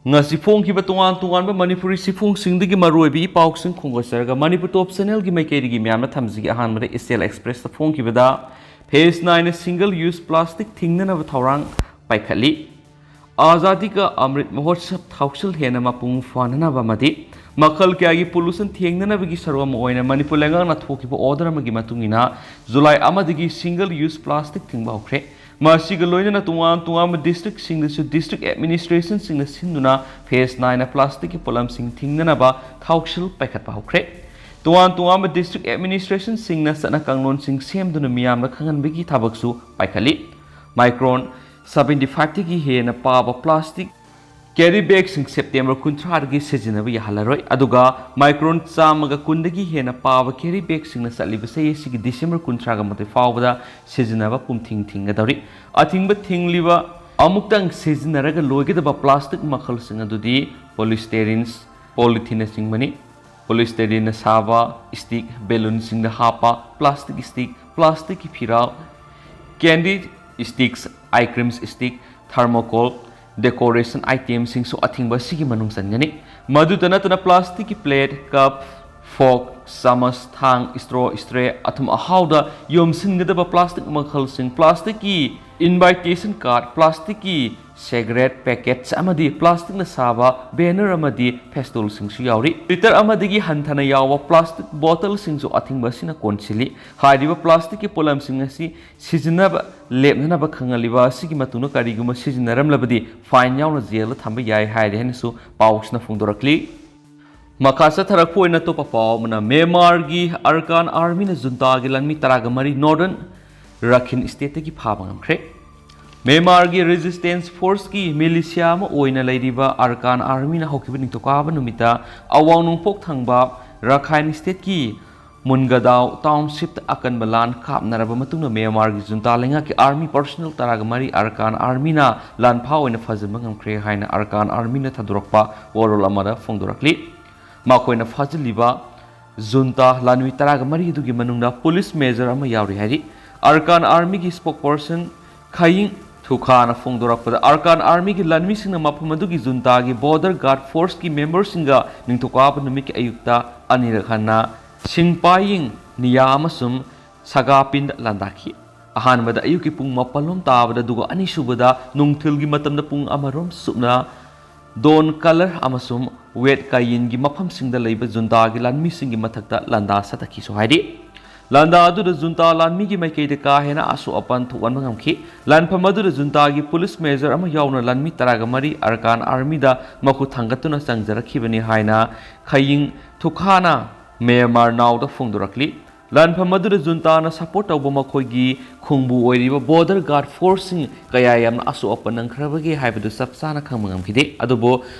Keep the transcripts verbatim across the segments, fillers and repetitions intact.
ꯉꯁꯤ ꯐꯣꯡꯈꯤꯕ ꯇꯣꯉꯥꯟ ꯇꯣꯉꯥꯟꯕ ꯃꯅꯤꯄꯨꯔꯤ ꯆꯦꯐꯣꯡꯁꯤꯡꯗꯒꯤ ꯃꯔꯨꯑꯣꯏꯕ ꯏ ꯄꯥꯎꯁꯤꯡ ꯈꯣꯝꯒꯠꯆꯔꯒ ꯃꯅꯤꯄꯨꯔ ꯇꯣꯞ ꯆꯦꯅꯦꯜꯒꯤ ꯃꯥꯏꯀꯩꯗꯒꯤ ꯃꯌꯥꯝꯅ ꯊꯝꯖꯒꯦ꯫ ꯑꯍꯥꯟꯕꯗ ꯏꯆꯦꯜ ꯑꯦꯛꯁꯄ꯭ꯔꯦꯁꯇ ꯐꯣꯡꯈꯤꯕꯗ, ꯐꯦꯁ ꯅꯥꯏꯅ ꯁꯤꯡꯒꯜ ꯌꯨꯁ ꯄ꯭ꯂꯥꯁꯇꯤꯛ ꯊꯤꯡꯅꯅꯕ ꯊꯧꯔꯥꯡ ꯄꯥꯏꯈꯠꯂꯤ꯫ ꯑꯥꯖꯥꯗꯤ ꯀ ꯑꯃ꯭ꯔꯤꯠ ꯃꯍꯣꯠꯁꯕ ꯊꯧꯁꯤꯜ ꯍꯦꯟꯅ ꯃꯄꯨꯡ ꯐꯥꯅꯅꯕ ꯑꯃꯗꯤ ꯃꯈꯜ ꯀꯌꯥꯒꯤ ꯄꯣꯂꯨꯁꯟ ꯊꯦꯡꯅꯅꯕꯒꯤ ꯁꯔꯨꯛ ꯑꯃ ꯑꯣꯏꯅ ꯃꯅꯤꯄꯨꯔ ꯂꯩꯉꯥꯛꯅ ꯊꯣꯛꯈꯤꯕ ꯑꯣꯔꯗꯔ ꯑꯃꯒꯤ ꯃꯇꯨꯡ ꯏꯟꯅ ꯖꯨꯂꯥꯏ ꯑꯃꯗꯒꯤ ꯁꯤꯡꯒꯜ ꯌꯨꯁ ꯄ꯭ꯂꯥꯁꯇꯤꯛ ꯊꯤꯡꯕ ꯍꯧꯈ꯭ꯔꯦ꯫ ꯃꯁꯤꯒ ꯂꯣꯏꯅꯅ ꯇꯣꯉꯥꯟ ꯇꯣꯉꯥꯟꯕ ꯗꯤꯁꯇ꯭ꯔꯤꯛꯁꯤꯡꯗꯁꯨ ꯗꯤꯁꯇ꯭ꯔꯤꯛ ꯑꯦꯗꯃꯤꯅꯤꯁꯇ꯭ꯔꯦꯁꯟꯁꯤꯡꯅ ꯁꯤꯟꯗꯨꯅ ꯐꯦꯁ ꯅꯥꯏꯅ ꯄ꯭ꯂꯥꯁꯇꯤꯛꯀꯤ ꯄꯣꯠꯂꯝꯁꯤꯡ ꯊꯤꯡꯅꯅꯕ ꯊꯧꯁꯤꯜ ꯄꯥꯏꯈꯠꯄ ꯍꯧꯈ꯭ꯔꯦ꯫ ꯇꯣꯉꯥꯟ ꯇꯣꯉꯥꯟꯕ ꯗꯤꯁꯇ꯭ꯔꯤꯛ ꯑꯦꯗꯃꯤꯅꯤꯁꯇ꯭ꯔꯦꯁꯟꯁꯤꯡꯅ ꯆꯠꯅ ꯀꯥꯡꯂꯣꯟꯁꯤꯡ ꯁꯦꯝꯗꯨꯅ ꯃꯤꯌꯥꯝꯗ ꯈꯪꯍꯟꯕꯒꯤ ꯊꯕꯛꯁꯨ ꯄꯥꯏꯈꯠꯂꯤ꯫ ꯃꯥꯏꯀ꯭ꯔꯣꯟ ꯁꯕꯦꯟꯇꯤ ꯐꯥꯏꯚꯇꯒꯤ ꯍꯦꯟꯅ ꯄꯥꯕ ꯄ꯭ꯂꯥꯁꯇꯤꯛ ꯀꯦꯔꯤ ꯕꯦꯒꯁꯤꯡ ꯁꯦꯞꯇꯦꯝꯕꯔ ꯀꯨꯟꯊ꯭ꯔꯥꯗꯒꯤ ꯁꯤꯖꯤꯟꯅꯕ ꯌꯥꯍꯜꯂꯔꯣꯏ, ꯑꯗꯨꯒ ꯃꯥꯏꯀ꯭ꯔꯣꯟ ꯆꯥꯝꯃꯒ ꯀꯨꯟꯗꯒꯤ ꯍꯦꯟꯅ ꯄꯥꯕ ꯀꯦꯔꯤ ꯕꯦꯒꯁꯤꯡꯅ ꯆꯠꯂꯤꯕ ꯆꯍꯤ ꯑꯁꯤꯒꯤ ꯗꯤꯁꯦꯝꯕꯔ ꯀꯨꯟꯊ꯭ꯔꯥꯒ ꯃꯥꯊꯣꯏ ꯐꯥꯎꯕꯗ ꯁꯤꯖꯤꯟꯅꯕ ꯄꯨꯝꯊꯤꯡ ꯊꯤꯡꯒꯗꯧꯔꯤ꯫ ꯑꯊꯤꯡꯕ ꯊꯤꯡꯂꯤꯕ ꯑꯃꯨꯛꯇꯪ ꯁꯤꯖꯤꯟꯅꯔꯒ ꯂꯣꯏꯒꯗꯕ ꯄ꯭ꯂꯥꯁꯇꯤꯛ ꯃꯈꯜꯁꯤꯡ ꯑꯗꯨꯗꯤ ꯄꯣꯂꯤꯁꯇꯦꯔꯤꯟꯁ, ꯄꯣꯂꯤꯊꯤꯟꯅꯆꯤꯡꯕꯅꯤ꯫ ꯄꯣꯂꯤꯁꯇꯦꯔꯤꯟꯅ ꯁꯥꯕ ꯁ꯭ꯇꯤꯛ, ꯕꯦꯂꯨꯟꯁꯤꯡꯗ ꯍꯥꯞꯄ ꯄ꯭ꯂꯥꯁꯇꯤꯛ ꯁ꯭ꯇꯤꯛ, ꯄ꯭ꯂꯥꯁꯇꯤꯛꯀꯤ ꯐꯤꯔꯥꯜ, candy sticks, ice cream stick, thermocol, decoration ꯑꯥꯏꯇꯦꯝꯁꯤꯡꯁꯨ ꯑꯊꯤꯡꯕ ꯑꯁꯤꯒꯤ ꯃꯅꯨꯡ ꯆꯟꯒꯅꯤ꯫ ꯃꯗꯨꯇ ꯅꯠꯇꯅ ꯄ꯭ꯂꯥꯁꯇꯤꯛꯀꯤ ꯄ꯭ꯂꯦꯠ, ꯀꯞ, ꯐꯣꯔꯛ, ꯆꯥꯃꯁ, ꯊꯥꯡ, ꯁ꯭ꯇ꯭ꯔꯣ, ꯁ꯭ꯇ꯭ꯔꯦ, ꯑꯊꯨꯝ ꯑꯍꯥꯎꯗ ꯌꯣꯝꯁꯤꯟꯒꯗꯕ ꯄ꯭ꯂꯥꯁꯇꯤꯛ ꯃꯈꯜꯁꯤꯡ, ꯄ꯭ꯂꯥꯁꯇꯤꯛꯀꯤ ꯏꯟꯚꯥꯏꯇꯦꯁꯟ ꯀꯥꯔꯗ, ꯄ꯭ꯂꯥꯁꯇꯤꯛꯀꯤ ꯁꯤꯒꯔꯦꯠ ꯄꯦꯀꯦꯠꯁ ꯑꯃꯗꯤ ꯄ꯭ꯂꯥꯁꯇꯤꯛꯅ ꯁꯥꯕ ꯕꯦꯅꯔ ꯑꯃꯗꯤ ꯐꯦꯁꯇꯨꯜꯁꯤꯡꯁꯨ ꯌꯥꯎꯔꯤ꯫ ꯂꯤꯇꯔ ꯑꯃꯗꯒꯤ ꯍꯟꯊꯅ ꯌꯥꯎꯕ ꯄ꯭ꯂꯥꯁꯇꯤꯛ ꯕꯣꯇꯜꯁꯤꯡꯁꯨ ꯑꯊꯤꯡꯕ ꯑꯁꯤꯅ ꯀꯣꯟꯁꯤꯜꯂꯤ꯫ ꯍꯥꯏꯔꯤꯕ ꯄ꯭ꯂꯥꯁꯇꯤꯛꯀꯤ ꯄꯣꯠꯂꯝꯁꯤꯡ ꯑꯁꯤ ꯁꯤꯖꯤꯟꯅꯕ ꯂꯦꯞꯅꯅꯕ ꯈꯪꯍꯜꯂꯤꯕ ꯑꯁꯤꯒꯤ ꯃꯇꯨꯡꯗ ꯀꯔꯤꯒꯨꯝꯕ ꯁꯤꯖꯤꯟꯅꯔꯝꯂꯕꯗꯤ ꯐꯥꯏꯟ ꯌꯥꯎꯅ ꯖꯦꯜꯗ ꯊꯝꯕ ꯌꯥꯏ ꯍꯥꯏꯔꯤ ꯍꯥꯏꯅꯁꯨ ꯄꯥꯎꯁꯤꯅ ꯐꯣꯡꯗꯣꯔꯛꯂꯤ꯫ ꯃꯈꯥ ꯆꯠꯊꯔꯛꯄ ꯑꯣꯏꯅ ꯑꯇꯣꯞꯄ ꯄꯥꯎ ꯑꯃꯅ, ꯃ꯭ꯌꯥꯟꯃꯥꯔꯒꯤ ꯑꯔꯀꯥꯟ ꯑꯥꯔꯃꯤꯅ ꯖꯨꯟꯇꯥꯒꯤ ꯂꯥꯟꯃꯤ ꯇꯔꯥꯒ ꯃꯔꯤ ꯅꯣꯔꯗꯔꯟ ꯔꯥꯈꯤꯟ ꯁ꯭ꯇꯦꯠꯇꯒꯤ ꯐꯥꯕ ꯉꯝꯈ꯭ꯔꯦ꯫ ꯃ꯭ꯌꯥꯟꯃꯥꯔꯒꯤ ꯔꯦꯖꯤꯁꯇꯦꯟꯁ ꯐꯣꯔꯁꯀꯤ ꯃꯤꯂꯤꯁꯤꯌꯥ ꯑꯃ ꯑꯣꯏꯅ ꯂꯩꯔꯤꯕ ꯑꯔꯀꯥꯟ ꯑꯥꯔꯃꯤꯅ ꯍꯧꯈꯤꯕ ꯅꯤꯡꯊꯧꯀꯥꯕ ꯅꯨꯃꯤꯠꯇ ꯑꯋꯥꯡ ꯅꯣꯡꯄꯣꯛ ꯊꯪꯕ ꯔꯥꯈꯥꯏꯟ ꯁ꯭ꯇꯦꯠꯀꯤ ꯃꯨꯟꯒꯗꯥꯎ ꯇꯥꯎꯟꯁꯤꯞꯇ ꯑꯀꯟꯕ ꯂꯥꯟ ꯀꯥꯞꯅꯔꯕ ꯃꯇꯨꯡꯗ ꯃ꯭ꯌꯥꯟꯃꯥꯔꯒꯤ ꯖꯨꯟꯇꯥ ꯂꯩꯉꯥꯛꯀꯤ ꯑꯥꯔꯃꯤ ꯄꯔꯁꯣꯅꯦꯜ ꯇꯔꯥꯒ ꯃꯔꯤ ꯑꯔꯀꯥꯟ ꯑꯥꯔꯃꯤꯅ ꯂꯥꯟꯐꯥ ꯑꯣꯏꯅ ꯐꯥꯖꯤꯟꯕ ꯉꯝꯈ꯭ꯔꯦ ꯍꯥꯏꯅ ꯑꯔꯀꯥꯟ ꯑꯥꯔꯃꯤꯅ ꯊꯥꯗꯣꯔꯛꯄ ꯋꯥꯔꯣꯜ ꯑꯃꯗ ꯐꯣꯡꯗꯣꯔꯛꯂꯤ꯫ ꯃꯈꯣꯏꯅ ꯐꯥꯖꯤꯜꯂꯤꯕ ꯖꯨꯟꯇꯥ ꯂꯥꯟꯃꯤ ꯇꯔꯥꯒ ꯃꯔꯤ ꯑꯗꯨꯒꯤ ꯃꯅꯨꯡꯗ ꯄꯨꯂꯤꯁ ꯃꯦꯖꯔ ꯑꯃ ꯌꯥꯎꯔꯤ ꯍꯥꯏꯔꯤ꯫ ꯑꯔꯀꯥꯟ ꯑꯥꯔꯃꯤꯒꯤ ꯁ꯭ꯄꯣꯛꯄꯔꯁꯟ ꯈꯌꯤꯡ ꯊꯨꯈꯥꯅ ꯐꯣꯡꯗꯣꯔꯛꯄꯗ, ꯑꯔꯀꯥꯟ ꯑꯥꯔꯃꯤꯒꯤ ꯂꯥꯟꯃꯤꯁꯤꯡꯅ ꯃꯐꯝ ꯑꯗꯨꯒꯤ ꯖꯨꯟꯇꯥꯒꯤ ꯕꯣꯔꯗꯔ ꯒꯥꯔꯗ ꯐꯣꯔꯁꯀꯤ ꯃꯦꯝꯕꯔꯁꯤꯡꯒ ꯅꯤꯡꯊꯧꯀꯥꯕ ꯅꯨꯃꯤꯠꯀꯤ ꯑꯌꯨꯛꯇ ꯑꯅꯤꯔꯛ ꯍꯟꯅ ꯁꯤꯡꯄꯥꯏꯌꯤꯡ ꯅꯤꯌꯥ ꯑꯃꯁꯨꯡ ꯁꯒꯥꯄꯤꯟꯗ ꯂꯥꯟꯗꯥꯈꯤ꯫ ꯑꯍꯥꯟꯕꯗ ꯑꯌꯨꯛꯀꯤ ꯄꯨꯡ ꯃꯥꯄꯜ ꯔꯣꯝ ꯇꯥꯕꯗ, ꯑꯗꯨꯒ ꯑꯅꯤꯁꯨꯕꯗ ꯅꯨꯡꯊꯤꯜꯒꯤ ꯃꯇꯝꯗ ꯄꯨꯡ ꯑꯃ ꯔꯣꯝ ꯁꯨꯞꯅ ꯗꯣꯟ ꯀꯂꯔ ꯑꯃꯁꯨꯡ ꯋꯦꯠ ꯀꯥꯌꯤꯟꯒꯤ ꯃꯐꯝꯁꯤꯡꯗ ꯂꯩꯕ ꯖꯨꯟꯇꯥꯒꯤ ꯂꯥꯟꯃꯤꯁꯤꯡꯒꯤ ꯃꯊꯛꯇ ꯂꯥꯟꯗꯥ ꯁꯥꯊꯈꯤꯁꯨ ꯍꯥꯏꯔꯤ꯫ ꯂꯥꯟꯗꯥ ꯑꯗꯨꯗ ꯖꯨꯟꯇꯥ ꯂꯥꯟꯃꯤꯒꯤ ꯃꯥꯏꯀꯩꯗ ꯀꯥ ꯍꯦꯟꯅ ꯑꯁꯣꯛ ꯑꯄꯟ ꯊꯣꯛꯍꯟꯕ ꯉꯝꯈꯤ꯫ ꯂꯥꯟꯐꯝ ꯑꯗꯨꯗ ꯖꯨꯟꯇꯥꯒꯤ ꯄꯨꯂꯤꯁ ꯃꯦꯖꯔ ꯑꯃ ꯌꯥꯎꯅ ꯂꯥꯟꯃꯤ ꯇꯔꯥꯒ ꯃꯔꯤ ꯑꯔꯀꯥꯟ ꯑꯥꯔꯃꯤꯗ ꯃꯈꯨꯠ ꯊꯥꯡꯒꯠꯇꯨꯅ ꯆꯪꯖꯔꯛꯈꯤꯕꯅꯤ ꯍꯥꯏꯅ ꯈꯌꯤꯡ ꯊꯨꯈꯥꯅ ꯃ꯭ꯌꯥꯟꯃꯥꯔ ꯅꯥꯎꯗ ꯐꯣꯡꯗꯣꯔꯛꯂꯤ꯫ ꯂꯥꯟꯐꯝ ꯑꯗꯨꯗ ꯖꯨꯟꯇꯥꯅ ꯁꯄꯣꯔꯠ ꯇꯧꯕ ꯃꯈꯣꯏꯒꯤ ꯈꯣꯡꯕꯨ ꯑꯣꯏꯔꯤꯕ ꯕꯣꯔꯗꯔ ꯒꯥꯔꯗ ꯐꯣꯔꯁꯁꯤꯡ ꯀꯌꯥ ꯌꯥꯝꯅ ꯑꯁꯣꯛ ꯑꯄꯟ ꯅꯪꯈ꯭ꯔꯕꯒꯦ ꯍꯥꯏꯕꯗꯨ ꯆꯞ ꯆꯥꯅ ꯈꯪꯕ ꯉꯝꯈꯤꯗꯦ꯫ ꯑꯗꯨꯕꯨ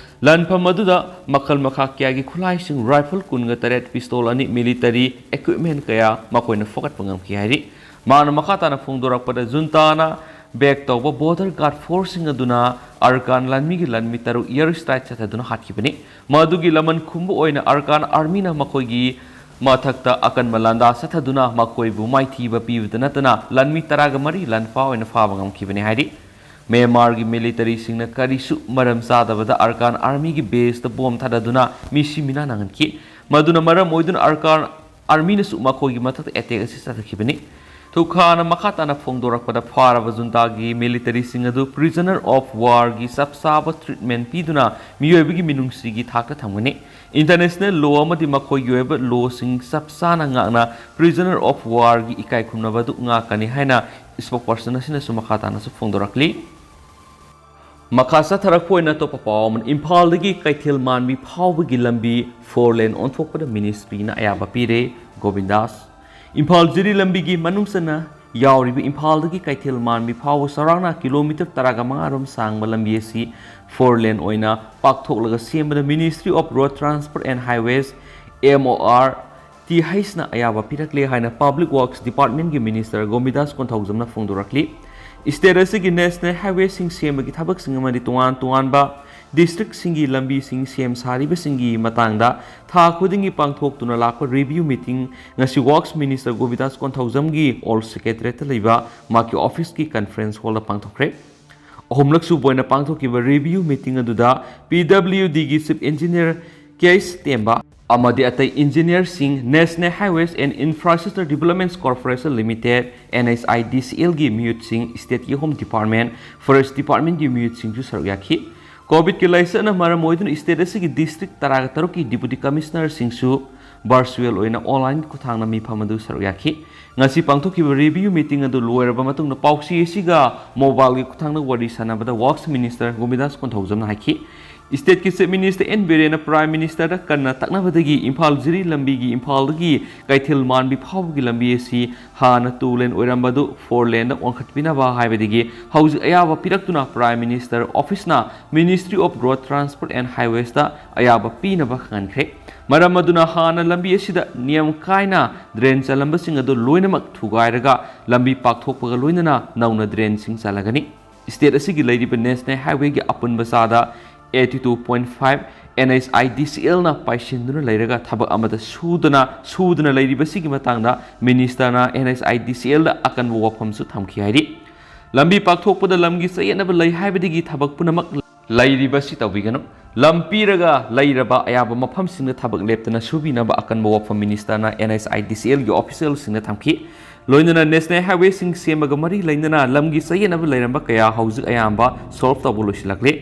ꯂꯥꯟꯐꯝ ꯑꯗꯨꯗ ꯃꯈꯜ ꯃꯈꯥ ꯀꯌꯥꯒꯤ ꯈꯨꯠꯂꯥꯏꯁꯤꯡ, ꯔꯥꯏꯐꯜ ꯀꯨꯟꯒ ꯇꯔꯦꯠ, ꯄꯤꯁꯇꯣꯜ ꯑꯅꯤ, ꯃꯤꯂꯤꯇꯔꯤ ꯏꯀ꯭ꯋꯤꯞꯃꯦꯟ ꯀꯌꯥ ꯃꯈꯣꯏꯅ ꯐꯒꯠꯄ ꯉꯝꯈꯤ ꯍꯥꯏꯔꯤ꯫ ꯃꯥꯅ ꯃꯈꯥ ꯇꯥꯅ ꯐꯣꯡꯗꯣꯔꯛꯄꯗ, ꯖꯨꯟꯇꯥꯅ ꯕꯦꯛ ꯇꯧꯕ ꯕꯣꯔꯗꯔ ꯒꯥꯔꯗ ꯐꯣꯔꯁꯁꯤꯡ ꯑꯗꯨꯅ ꯑꯔꯀꯥꯟ ꯂꯥꯟꯃꯤꯒꯤ ꯂꯥꯟꯃꯤ ꯇꯔꯨꯛ ꯏꯌꯔ ꯁ꯭ꯇ꯭ꯔꯥꯏꯛ ꯆꯠꯊꯗꯨꯅ ꯍꯥꯠꯈꯤꯕꯅꯤ꯫ ꯃꯗꯨꯒꯤ ꯂꯃꯟ ꯈꯨꯝꯕ ꯑꯣꯏꯅ ꯑꯔꯀꯥꯟ ꯑꯥꯔꯃꯤꯅ ꯃꯈꯣꯏꯒꯤ ꯃꯊꯛꯇ ꯑꯀꯟꯕ ꯂꯥꯟꯗꯥ ꯆꯠꯊꯗꯨꯅ ꯃꯈꯣꯏꯕꯨ ꯃꯥꯏꯊꯤꯕ ꯄꯤꯕꯇ ꯅꯠꯇꯅ ꯂꯥꯟꯃꯤ ꯇꯔꯥꯒ ꯃꯔꯤ ꯂꯥꯟꯐꯥ ꯑꯣꯏꯅ ꯐꯥꯕ ꯉꯝꯈꯤꯕꯅꯤ ꯍꯥꯏꯔꯤ꯫ ꯃ꯭ꯌꯥꯟꯃꯥꯔꯒꯤ ꯃꯤꯂꯤꯇꯔꯤꯁꯤꯡꯅ ꯀꯔꯤꯁꯨ ꯃꯔꯝ ꯆꯥꯗꯕꯗ ꯑꯔꯀꯥꯟ ꯑꯥꯔꯃꯤꯒꯤ ꯕꯦꯁꯇ ꯕꯣꯝ ꯊꯥꯗꯗꯨꯅ ꯃꯤꯁꯤ ꯃꯤꯅꯥ ꯅꯪꯍꯟꯈꯤ꯫ ꯃꯗꯨꯅ ꯃꯔꯝ ꯑꯣꯏꯗꯨꯅ ꯑꯔꯀꯥꯟ ꯑꯥꯔꯃꯤꯅꯁꯨ ꯃꯈꯣꯏꯒꯤ ꯃꯊꯛꯇ ꯑꯦꯇꯦꯛ ꯑꯁꯤ ꯆꯠꯊꯈꯤꯕꯅꯤ꯫ ꯊꯨꯈꯥꯅ ꯃꯈꯥ ꯇꯥꯅ ꯐꯣꯡꯗꯣꯔꯛꯄꯗ, ꯐꯥꯔꯕ ꯖꯨꯟꯇꯥꯒꯤ ꯃꯤꯂꯤꯇꯔꯤꯁꯤꯡ ꯑꯗꯨ prisoner of warꯒꯤ ꯆꯞ ꯆꯥꯕ ꯇ꯭ꯔꯤꯠꯃꯦꯟ ꯄꯤꯗꯨꯅ ꯃꯤꯑꯣꯏꯕꯒꯤ ꯃꯤꯅꯨꯡꯁꯤꯒꯤ ꯊꯥꯛꯇ ꯊꯝꯒꯅꯤ꯫ ꯏꯟꯇꯔꯅꯦꯁꯅꯦꯜ ꯂꯣ ꯑꯃꯗꯤ ꯃꯈꯣꯏꯒꯤ ꯑꯣꯏꯕ ꯂꯣꯁꯤꯡ ꯆꯞ ꯆꯥꯅ ꯉꯥꯛꯅ prisoner of warꯒꯤ ꯏꯀꯥꯏ ꯈꯨꯝꯅꯕ ꯑꯗꯨ ꯉꯥꯛꯀꯅꯤ ꯍꯥꯏꯅ ꯏꯁꯄꯣꯛꯄꯔꯁꯟ ꯑꯁꯤꯅꯁꯨ ꯃꯈꯥ ꯇꯥꯅꯁꯨ ꯐꯣꯡꯗꯣꯔꯛꯂꯤ꯫ ꯃꯈꯥ ꯆꯠꯊꯔꯛꯄ ꯑꯣꯏꯅ ꯑꯇꯣꯞꯄ ꯄꯥꯎ ꯑꯃꯅ, ꯏꯝꯐꯥꯜꯗꯒꯤ ꯀꯩꯊꯦꯜ ꯃꯥꯟꯕꯤ ꯐꯥꯎꯕꯒꯤ ꯂꯝꯕꯤ ꯐꯣꯔ ꯂꯦꯟ ꯑꯣꯟꯊꯣꯛꯄꯗ ꯃꯤꯅꯤꯁꯇ꯭ꯔꯤꯅ ꯑꯌꯥꯕ ꯄꯤꯔꯦ꯫ ꯒꯣꯕꯤꯟꯗꯥꯁ꯫ ꯏꯝꯐꯥꯜ ꯖꯤꯔꯤ ꯂꯝꯕꯤꯒꯤ ꯃꯅꯨꯡ ꯆꯟꯅ ꯌꯥꯎꯔꯤꯕ ꯏꯝꯐꯥꯜꯗꯒꯤ ꯀꯩꯊꯦꯜ ꯃꯥꯟꯕꯤ ꯐꯥꯎꯕ ꯆꯥꯎꯔꯥꯛꯅ ꯀꯤꯂꯣꯃꯤꯇꯔ ꯇꯔꯥꯒ ꯃꯉꯥ ꯔꯣꯝ ꯁꯥꯡꯕ ꯂꯝꯕꯤ ꯑꯁꯤ ꯐꯣꯔ ꯂꯦꯟ ꯑꯣꯏꯅ ꯄꯥꯛꯊꯣꯛꯂꯒ ꯁꯦꯝꯕꯗ Ministry of Road Transport and Highways, M O R T H ꯅ ꯑꯌꯥꯕ ꯄꯤꯔꯛꯂꯦ ꯍꯥꯏꯅ Public Works Department ꯀꯤ ꯃꯤꯅꯤꯁꯇꯔ ꯒꯣꯕꯤꯟꯗꯥꯁ ꯀꯣꯟꯊꯧꯖꯝꯅ ꯐꯣꯡꯗꯣꯔꯛꯂꯤ꯫ ꯁ꯭ꯇꯦꯠ ꯑꯁꯤꯒꯤ ꯅꯦꯁꯅꯦꯜ ꯍꯥꯏꯋꯦꯁꯤꯡ ꯁꯦꯝꯕꯒꯤ ꯊꯕꯛꯁꯤꯡ ꯑꯃꯗꯤ ꯇꯣꯉꯥꯟ ꯇꯣꯉꯥꯟꯕ ꯗꯤꯁꯇ꯭ꯔꯤꯛꯁꯤꯡꯒꯤ ꯂꯝꯕꯤꯁꯤꯡ ꯁꯦꯝ ꯁꯥꯔꯤꯕꯁꯤꯡꯒꯤ ꯃꯇꯥꯡꯗ ꯊꯥ ꯈꯨꯗꯤꯡꯒꯤ ꯄꯥꯡꯊꯣꯛꯇꯨꯅ ꯂꯥꯛꯄ ꯔꯤꯚꯤꯌꯨ ꯃꯤꯇꯤꯡ ꯉꯁꯤ ꯋꯥꯔꯛꯁ ꯃꯤꯅꯤꯁꯇꯔ ꯒꯣꯕꯤꯟꯗꯥꯁ ꯀꯣꯟꯊꯧꯖꯝꯒꯤ ꯑꯣꯜ ꯁꯦꯀ꯭ꯔꯦꯇꯔꯤꯌꯦꯠꯇ ꯂꯩꯕ ꯃꯍꯥꯛꯀꯤ ꯑꯣꯐꯤꯁꯀꯤ ꯀꯟꯐꯔꯦꯟꯁ ꯍꯣꯜꯗ ꯄꯥꯡꯊꯣꯛꯈ꯭ꯔꯦ꯫ ꯑꯍꯨꯝꯂꯛ ꯁꯨꯕ ꯑꯣꯏꯅ ꯄꯥꯡꯊꯣꯛꯈꯤꯕ ꯔꯤꯚꯤꯌꯨ ꯃꯤꯇꯤꯡ ꯑꯗꯨꯗ ꯄꯤ ꯗꯕ꯭ꯂꯤꯌꯨ ꯗꯤꯒꯤ ꯆꯤꯐ ꯏꯟꯖꯤꯅꯤꯌꯔ ꯀꯦ ꯑꯩꯆ ꯇꯦꯝꯕ ꯑꯃꯗꯤ ꯑꯇꯩ ꯏꯟꯖꯤꯅꯤꯌꯔꯁꯤꯡ, National Highways and Infrastructure Development Corporation Limited, N H I D C L ꯒꯤ ꯃꯤꯍꯨꯠꯁꯤꯡ, ꯁ꯭ꯇꯦꯠꯀꯤ ꯍꯣꯝ ꯗꯤꯄꯥꯔꯠꯃꯦꯟ, ꯐꯣꯔꯦꯁ ꯗꯤꯄꯥꯔꯠꯃꯦꯟꯒꯤ ꯃꯤꯍꯨꯠꯁꯤꯡꯁꯨ ꯁꯔꯨꯛ ꯌꯥꯈꯤ꯫ ꯀꯣꯚꯤꯗꯀꯤ ꯂꯥꯏꯆꯠꯅ ꯃꯔꯝ ꯑꯣꯏꯗꯨꯅ ꯁ꯭ꯇꯦꯠ ꯑꯁꯤꯒꯤ ꯗꯤꯁꯇ꯭ꯔꯤꯛ ꯇꯔꯥꯒ ꯇꯔꯨꯛꯀꯤ ꯗꯤꯄꯨꯇꯤ ꯀꯃꯤꯁꯅꯔꯁꯤꯡꯁꯨ ꯚꯔꯆꯨꯋꯦꯜ ꯑꯣꯏꯅ ꯑꯣꯟꯂꯥꯏꯟꯒꯤ ꯈꯨꯠꯊꯥꯡꯗ ꯃꯤꯐꯝ ꯑꯗꯨ ꯁꯔꯨꯛ ꯌꯥꯈꯤ꯫ ꯉꯁꯤ ꯄꯥꯡꯊꯣꯛꯈꯤꯕ ꯔꯤꯚꯤꯌꯨ ꯃꯤꯇꯤꯡ ꯑꯗꯨ ꯂꯣꯏꯔꯕ ꯃꯇꯨꯡꯗ ꯄꯥꯎꯆꯦ ꯑꯁꯤꯒ ꯃꯣꯕꯥꯏꯜꯒꯤ ꯈꯨꯠꯊꯥꯡꯗ ꯋꯥꯔꯤ ꯁꯥꯟꯅꯕꯗ ꯋꯥꯔꯛꯁ ꯃꯤꯅꯤꯁꯇꯔ ꯒꯣꯕꯤꯟꯗꯥꯁ ꯀꯣꯟꯊꯧꯖꯝꯅ ꯍꯥꯏꯈꯤ, ꯁ꯭ꯇꯦꯠꯀꯤ ꯆꯤꯐ ꯃꯤꯅꯤꯁꯇꯔ ꯑꯦꯟ ꯕꯤꯔꯦꯟꯅ ꯄ꯭ꯔꯥꯏꯝ ꯃꯤꯅꯤꯁꯇꯔꯗ ꯀꯟꯅ ꯇꯛꯅꯕꯗꯒꯤ ꯏꯝꯐꯥꯜ ꯖꯤꯔꯤ ꯂꯝꯕꯤꯒꯤ ꯏꯝꯐꯥꯜꯗꯒꯤ ꯀꯩꯊꯦꯜ ꯃꯥꯟꯕꯤ ꯐꯥꯎꯕꯒꯤ ꯂꯝꯕꯤ ꯑꯁꯤ ꯍꯥꯟꯅ ꯇꯨ ꯂꯦꯟ ꯑꯣꯏꯔꯝꯕꯗꯨ ꯐꯣꯔ ꯂꯦꯟꯗ ꯑꯣꯟꯈꯠꯄꯤꯅꯕ ꯍꯥꯏꯕꯗꯒꯤ ꯍꯧꯖꯤꯛ ꯑꯌꯥꯕ ꯄꯤꯔꯛꯇꯨꯅ ꯄ꯭ꯔꯥꯏꯝ ꯃꯤꯅꯤꯁꯇꯔ ꯑꯣꯐꯤꯁꯅ Ministry of Road Transport and Highwaysꯇ ꯑꯌꯥꯕ ꯄꯤꯅꯕ ꯈꯪꯍꯟꯈ꯭ꯔꯦ꯫ ꯃꯔꯝ ꯑꯗꯨꯅ ꯍꯥꯟꯅ ꯂꯝꯕꯤ ꯑꯁꯤꯗ ꯅꯤꯌꯝ ꯀꯥꯏꯅ ꯗ꯭ꯔꯦꯟ ꯆꯜꯂꯝꯕꯁꯤꯡ ꯑꯗꯨ ꯂꯣꯏꯅꯃꯛ ꯊꯨꯒꯥꯏꯔꯒ ꯂꯝꯕꯤ ꯄꯥꯛꯊꯣꯛꯄꯒ ꯂꯣꯏꯅꯅ ꯅꯧꯅ ꯗ꯭ꯔꯦꯟꯁꯤꯡ ꯆꯜꯂꯒꯅꯤ꯫ ꯁ꯭ꯇꯦꯠ ꯑꯁꯤꯒꯤ ꯂꯩꯔꯤꯕ ꯅꯦꯁꯅꯦꯜ ꯍꯥꯏꯋꯦꯒꯤ ꯑꯄꯨꯟꯕ ꯆꯥꯗ eighty two point five N H I D C Lꯅ ꯄꯥꯏꯁꯤꯟꯗꯨꯅ ꯂꯩꯔꯒ ꯊꯕꯛ ꯑꯃꯗ ꯁꯨꯗꯅ, ꯁꯨꯗꯅ ꯂꯩꯔꯤꯕꯁꯤꯒꯤ ꯃꯇꯥꯡꯗ ꯃꯤꯅꯤꯁꯇꯔꯅ N H I D C Lꯗ ꯑꯀꯟꯕ ꯋꯥꯐꯝꯁꯨ ꯊꯝꯈꯤ ꯍꯥꯏꯔꯤ꯫ ꯂꯝꯕꯤ ꯄꯥꯛꯊꯣꯛꯄꯗ ꯂꯝꯒꯤ ꯆꯌꯦꯠꯅꯕ ꯂꯩ ꯍꯥꯏꯕꯗꯒꯤ ꯊꯕꯛ ꯄꯨꯝꯅꯃꯛ ꯂꯩꯔꯤꯕꯁꯤ ꯇꯧꯕꯤꯒꯅꯨ꯫ ꯂꯝ ꯄꯤꯔꯒ ꯂꯩꯔꯕ ꯑꯌꯥꯕ ꯃꯐꯝꯁꯤꯡꯗ ꯊꯕꯛ ꯂꯦꯞꯇꯅ ꯁꯨꯕꯤꯅꯕ ꯑꯀꯟꯕ ꯋꯥꯐꯝ ꯃꯤꯅꯤꯁꯇꯔꯅ N H I D C Lꯒꯤ ꯑꯣꯐꯤꯁꯤꯌꯦꯜꯁꯤꯡꯗ ꯊꯝꯈꯤ꯫ ꯂꯣꯏꯅꯅ ꯅꯦꯁꯅꯦꯜ ꯍꯥꯏꯋꯦꯁꯤꯡ ꯁꯦꯝꯕꯒ ꯃꯔꯤ ꯂꯩꯅꯅ ꯂꯝꯒꯤ ꯆꯌꯦꯠꯅꯕ ꯂꯩꯔꯝꯕ ꯀꯌꯥ ꯍꯧꯖꯤꯛ ꯑꯌꯥꯝꯕ ꯁꯣꯜꯚ ꯇꯧꯕ ꯂꯣꯏꯁꯤꯜꯂꯛꯂꯦ꯫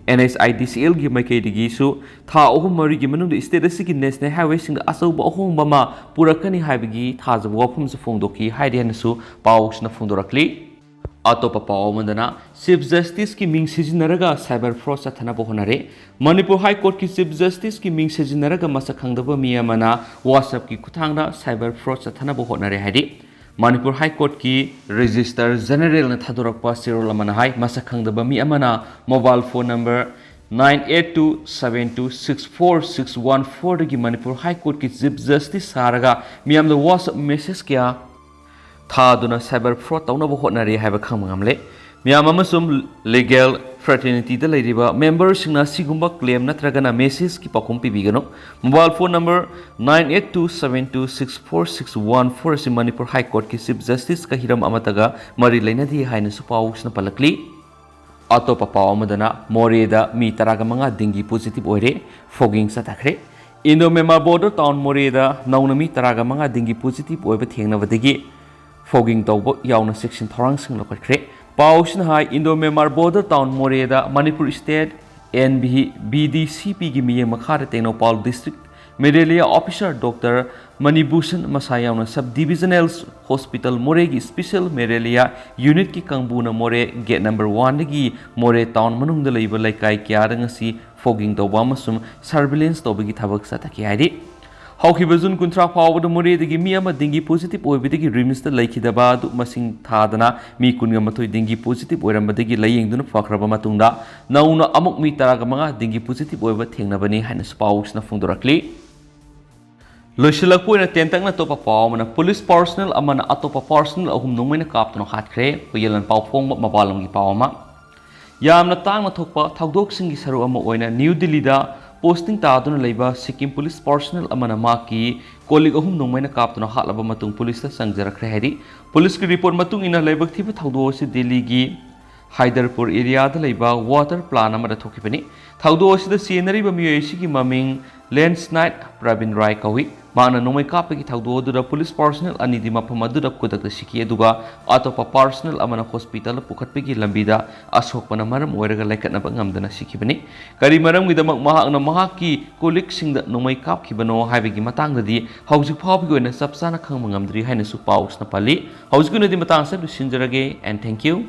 N H I D C Lꯒꯤ ꯃꯥꯏꯀꯩꯗꯒꯤꯁꯨ ꯊꯥ ꯑꯍꯨꯝ ꯃꯔꯤꯒꯤ ꯃꯅꯨꯡꯗ ꯁ꯭ꯇꯦꯠ ꯑꯁꯤꯒꯤ ꯅꯦꯁꯅꯦꯜ ꯍꯥꯏꯋꯦꯁꯤꯡꯗ ꯑꯆꯧꯕ ꯑꯍꯣꯡꯕ ꯑꯃ ꯄꯨꯔꯛꯀꯅꯤ ꯍꯥꯏꯕꯒꯤ ꯊꯥꯖꯕ ꯋꯥꯐꯝꯁꯨ ꯐꯣꯡꯗꯣꯛꯈꯤ ꯍꯥꯏꯔꯤ ꯍꯥꯏꯅꯁꯨ ꯄꯥꯎꯁꯤꯅ ꯐꯣꯡꯗꯣꯔꯛꯂꯤ꯫ ꯑꯇꯣꯞꯄ ꯄꯥꯎ ꯑꯃꯗꯅ, ꯆꯤꯐ ꯖꯁꯇꯤꯁꯀꯤ ꯃꯤꯡ ꯁꯤꯖꯤꯟꯅꯔꯒ ꯁꯥꯏꯕꯔ ꯐ꯭ꯔꯣꯗ ꯆꯠꯊꯅꯕ ꯍꯣꯠꯅꯔꯦ꯫ ꯃꯅꯤꯄꯨꯔ ꯍꯥꯏ ꯀꯣꯔꯠꯀꯤ ꯆꯤꯐ ꯖꯁꯇꯤꯁꯀꯤ ꯃꯤꯡ ꯁꯤꯖꯤꯟꯅꯔꯒ ꯃꯁꯛ ꯈꯪꯗꯕ ꯃꯤ ꯑꯃꯅ WhatsAppꯀꯤ ꯈꯨꯠꯊꯥꯡꯗ ꯁꯥꯏꯕꯔ ꯐ꯭ꯔꯣꯗ ꯆꯠꯊꯅꯕ ꯍꯣꯠꯅꯔꯦ ꯍꯥꯏꯔꯤ꯫ ꯃꯅꯤꯄꯨꯔ ꯍꯥꯏ ꯀꯣꯔꯠꯀꯤ ꯔꯦꯖꯤꯁꯇꯔ ꯖꯦꯅꯔꯦꯜꯅ ꯊꯥꯗꯣꯔꯛꯄ ꯆꯦꯔꯣꯜ ꯑꯃꯅ ꯍꯥꯏ, ꯃꯁꯛ ꯈꯪꯗꯕ ꯃꯤ ꯑꯃꯅ mobile phone number nine eight two seven two six four six one fourꯗꯒꯤ ꯃꯅꯤꯄꯨꯔ ꯍꯥꯏ ꯀꯣꯔꯠꯀꯤ ꯆꯤꯐ ꯖꯁꯇꯤꯁ ꯁꯥꯔꯒ ꯃꯤꯌꯥꯝꯗ WhatsApp ꯃꯦꯁꯦꯖ ꯀꯌꯥ ꯊꯥꯗꯨꯅ ꯁꯥꯏꯕꯔ ꯐ꯭ꯔꯣꯗ ꯇꯧꯅꯕ ꯍꯣꯠꯅꯔꯤ ꯍꯥꯏꯕ ꯈꯪꯕ ꯉꯝꯂꯦ꯫ ꯃꯤꯌꯥꯝ ꯑꯃꯁꯨꯡ ꯂꯤꯒꯦꯜ ꯐ꯭ꯔꯦꯇꯔꯅꯤꯇꯤꯗ ꯂꯩꯔꯤꯕ ꯃꯦꯝꯕꯔꯁꯤꯡꯅ ꯑꯁꯤꯒꯨꯝꯕ ꯀ꯭ꯂꯦꯝ ꯅꯠꯇ꯭ꯔꯒꯅ ꯃꯦꯁꯦꯖꯀꯤ ꯄꯥꯎꯈꯨꯝ ꯄꯤꯕꯤꯒꯅꯨ꯫ Mobile phone number nine eight two seven two six four six one four ꯑꯁꯤ ꯃꯅꯤꯄꯨꯔ ꯍꯥꯏ ꯀꯣꯔꯠꯀꯤ ꯆꯤꯐ ꯖꯁꯇꯤꯁꯀ ꯍꯤꯔꯝ ꯑꯃꯠꯇꯒ ꯃꯔꯤ ꯂꯩꯅꯗꯦ ꯍꯥꯏꯅꯁꯨ ꯄꯥꯎꯁꯤꯅ ꯄꯜꯂꯛꯂꯤ꯫ ꯑꯇꯣꯞꯄ ꯄꯥꯎ ꯑꯃꯗꯅ ꯃꯣꯔꯦꯗ ꯃꯤ ꯇꯔꯥꯒ ꯃꯉꯥ ꯗꯦꯡꯒꯤ ꯄꯣꯖꯤꯇꯤꯚ ꯑꯣꯏꯔꯦ, ꯐꯣꯒꯤꯡ ꯆꯠꯊꯈ꯭ꯔꯦ꯫ ꯏꯟꯗꯣ ꯃꯦꯟꯃꯥꯔ ꯕꯣꯔꯗꯔ ꯇꯥꯎꯟ ꯃꯣꯔꯦꯗ ꯅꯧꯅ ꯃꯤ ꯇꯔꯥꯒ ꯃꯉꯥ ꯗꯦꯡꯒꯤ ꯄꯣꯖꯤꯇꯤꯚ ꯑꯣꯏꯕ ꯊꯦꯡꯅꯕꯗꯒꯤ ꯐꯣꯒꯤꯡ ꯇꯧꯕ ꯌꯥꯎꯅ ꯆꯦꯛꯁꯤꯟ ꯊꯧꯔꯥꯡꯁꯤꯡ ꯂꯧꯈꯠꯈ꯭ꯔꯦ꯫ ꯄꯥꯎꯁꯤꯅ ꯍꯥꯏ, ꯏꯟꯗꯣ ꯃꯦꯟꯃꯥꯔ ꯕꯣꯔꯗꯔ ꯇꯥꯎꯟ ꯃꯣꯔꯦꯗ Manipur state N V B D C ꯄꯤꯒꯤ ꯃꯤꯠꯌꯦꯡ ꯃꯈꯥꯗ Tengnoupal district malaria officer doctor Manibhushan ꯃꯁꯥ ꯌꯥꯎꯅ ꯁꯕ ꯗꯤꯚꯤꯖꯅꯦꯜ ꯍꯣꯁꯄꯤꯇꯥꯜ ꯃꯣꯔꯦꯒꯤ ꯁ꯭ꯄꯦꯁꯦꯜ ꯃꯦꯂꯦꯔꯤꯌꯥ ꯌꯨꯅꯤꯠꯀꯤ ꯀꯥꯡꯕꯨꯅ ꯃꯣꯔꯦ ꯒꯦꯠ ꯅꯝꯕꯔ ꯋꯥꯟꯗꯒꯤ ꯃꯣꯔꯦ ꯇꯥꯎꯟ ꯃꯅꯨꯡꯗ ꯂꯩꯕ ꯂꯩꯀꯥꯏ ꯀꯌꯥꯗ ꯉꯁꯤ ꯐꯣꯒꯤꯡ ꯇꯧꯕ ꯑꯃꯁꯨꯡ ꯁꯔꯚꯤꯂꯦꯟꯁ ꯇꯧꯕꯒꯤ ꯊꯕꯛ ꯆꯠꯊꯈꯤ ꯍꯥꯏꯔꯤ꯫ ꯍꯧꯈꯤꯕ ꯖꯨꯟ ꯀꯨꯟꯊ꯭ꯔꯥ ꯐꯥꯎꯕꯗ ꯃꯣꯔꯦꯗꯒꯤ ꯃꯤ ꯑꯃ ꯗꯦꯡꯒꯤ ꯄꯣꯖꯤꯇꯤꯚ ꯑꯣꯏꯕꯗꯒꯤ ꯔꯤꯝꯁꯇ ꯂꯩꯈꯤꯗꯕ ꯑꯗꯨ ꯃꯁꯤꯡ ꯊꯥꯗꯅ ꯃꯤ ꯀꯨꯟꯒ ꯃꯥꯊꯣꯏ ꯗꯦꯡꯒꯤ ꯄꯣꯖꯤꯇꯤꯚ ꯑꯣꯏꯔꯝꯕꯗꯒꯤ ꯂꯥꯌꯦꯡꯗꯨꯅ ꯐꯈ꯭ꯔꯕ ꯃꯇꯨꯡꯗ ꯅꯧꯅ ꯑꯃꯨꯛ ꯃꯤ ꯇꯔꯥꯒ ꯃꯉꯥ ꯗꯦꯡꯒꯤ ꯄꯣꯖꯤꯇꯤꯚ ꯑꯣꯏꯕ ꯊꯦꯡꯅꯕꯅꯤ ꯍꯥꯏꯅꯁꯨ ꯄꯥꯎꯁꯤꯅ ꯐꯣꯡꯗꯣꯔꯛꯂꯤ꯫ ꯂꯣꯏꯁꯤꯜꯂꯛꯄ ꯑꯣꯏꯅ ꯇꯦꯟꯇꯛꯅ ꯑꯇꯣꯞꯄ ꯄꯥꯎ ꯑꯃꯅ, ꯄꯨꯂꯤꯁ ꯄꯥꯔꯁꯣꯅꯦꯜ ꯑꯃꯅ ꯑꯇꯣꯞꯄ ꯄꯥꯔꯁꯣꯅꯦꯜ ꯑꯍꯨꯝ ꯅꯣꯡꯃꯩꯅ ꯀꯥꯞꯇꯨꯅ ꯍꯥꯠꯈ꯭ꯔꯦ꯫ ꯍꯨꯏꯌꯦꯟꯂꯣꯟ ꯄꯥꯎ ꯐꯣꯡꯕ ꯃꯄꯥꯟ ꯂꯝꯒꯤ ꯄꯥꯎ ꯑꯃ꯫ ꯌꯥꯝꯅ ꯇꯥꯡꯅ ꯊꯣꯛꯄ ꯊꯧꯗꯣꯛꯁꯤꯡꯒꯤ ꯁꯔꯨꯛ ꯑꯃ ꯑꯣꯏꯅ ꯅ꯭ꯌꯨ ꯗꯤꯜꯂꯤꯗ ꯄꯣꯁꯇꯤꯡ ꯇꯥꯗꯨꯅ ꯂꯩꯕ ꯁꯤꯛꯀꯤꯝ ꯄꯨꯂꯤꯁ ꯄꯥꯔꯁꯣꯅꯦꯜ ꯑꯃꯅ ꯃꯍꯥꯛꯀꯤ ꯀꯣꯂꯤꯛ ꯑꯍꯨꯝ ꯅꯣꯡꯃꯩꯅ ꯀꯥꯞꯇꯨꯅ ꯍꯥꯠꯂꯕ ꯃꯇꯨꯡ ꯄꯨꯂꯤꯁꯇ ꯆꯪꯖꯔꯛꯈ꯭ꯔꯦ ꯍꯥꯏꯔꯤ꯫ ꯄꯨꯂꯤꯁꯀꯤ ꯔꯤꯄꯣꯔꯠ ꯃꯇꯨꯡ ꯏꯟꯅ ꯂꯥꯏꯕꯛ ꯊꯤꯕ ꯊꯧꯗꯣꯛ ꯑꯁꯤ ꯗꯤꯜꯂꯤꯒꯤ ꯍꯥꯏꯗꯔꯄꯨꯔ ꯑꯦꯔꯤꯌꯥꯗ ꯂꯩꯕ ꯋꯥꯇꯔ ꯄ꯭ꯂꯥꯟ ꯑꯃꯗ ꯊꯣꯛꯈꯤꯕꯅꯤ꯫ ꯊꯧꯗꯣꯛ ꯑꯁꯤꯗ ꯁꯤꯖꯤꯟꯅꯔꯤꯕ ꯃꯤꯑꯣꯏ ꯑꯁꯤꯒꯤ ꯃꯃꯤꯡ ꯂꯦꯟꯁꯅꯥꯏꯠ ꯄ꯭ꯔꯕꯤꯟ ꯔꯥꯏ ꯀꯧꯏ꯫ ꯃꯍꯥꯛꯅ ꯅꯣꯡꯃꯩ ꯀꯥꯞꯄꯒꯤ ꯊꯧꯗꯣꯛ ꯑꯗꯨꯗ ꯄꯨꯂꯤꯁ ꯄꯥꯔꯁꯣꯅꯦꯜ ꯑꯅꯤꯗꯤ ꯃꯐꯝ ꯑꯗꯨꯗ ꯈꯨꯗꯛꯇ ꯁꯤꯈꯤ, ꯑꯗꯨꯒ ꯑꯇꯣꯞꯄ ꯄꯥꯔꯁꯣꯅꯦꯜ ꯑꯃꯅ ꯍꯣꯁꯄꯤꯇꯥꯜꯗ ꯄꯨꯈꯠꯄꯒꯤ ꯂꯝꯕꯤꯗ ꯑꯁꯣꯛꯄꯅ ꯃꯔꯝ ꯑꯣꯏꯔꯒ ꯂꯥꯏꯀꯠꯅꯕ ꯉꯝꯗꯅ ꯁꯤꯈꯤꯕꯅꯤ꯫ ꯀꯔꯤ ꯃꯔꯝꯒꯤꯗꯃꯛ ꯃꯍꯥꯛꯅ ꯃꯍꯥꯛꯀꯤ ꯀꯣꯂꯤꯛꯁꯤꯡꯗ ꯅꯣꯡꯃꯩ ꯀꯥꯞꯈꯤꯕꯅꯣ ꯍꯥꯏꯕꯒꯤ ꯃꯇꯥꯡꯗꯗꯤ ꯍꯧꯖꯤꯛ ꯐꯥꯎꯕꯒꯤ ꯑꯣꯏꯅ ꯆꯞ ꯆꯥꯅ ꯈꯪꯕ ꯉꯝꯗ꯭ꯔꯤ ꯍꯥꯏꯅꯁꯨ ꯄꯥꯎꯁꯤꯅ ꯄꯜꯂꯤ꯫ ꯍꯧꯖꯤꯛꯀꯤ ꯑꯣꯏꯅꯗꯤ ꯃꯇꯥꯡ ꯑꯁꯤꯗ ꯂꯣꯏꯁꯤꯟꯖꯔꯒꯦ, and thank you꯫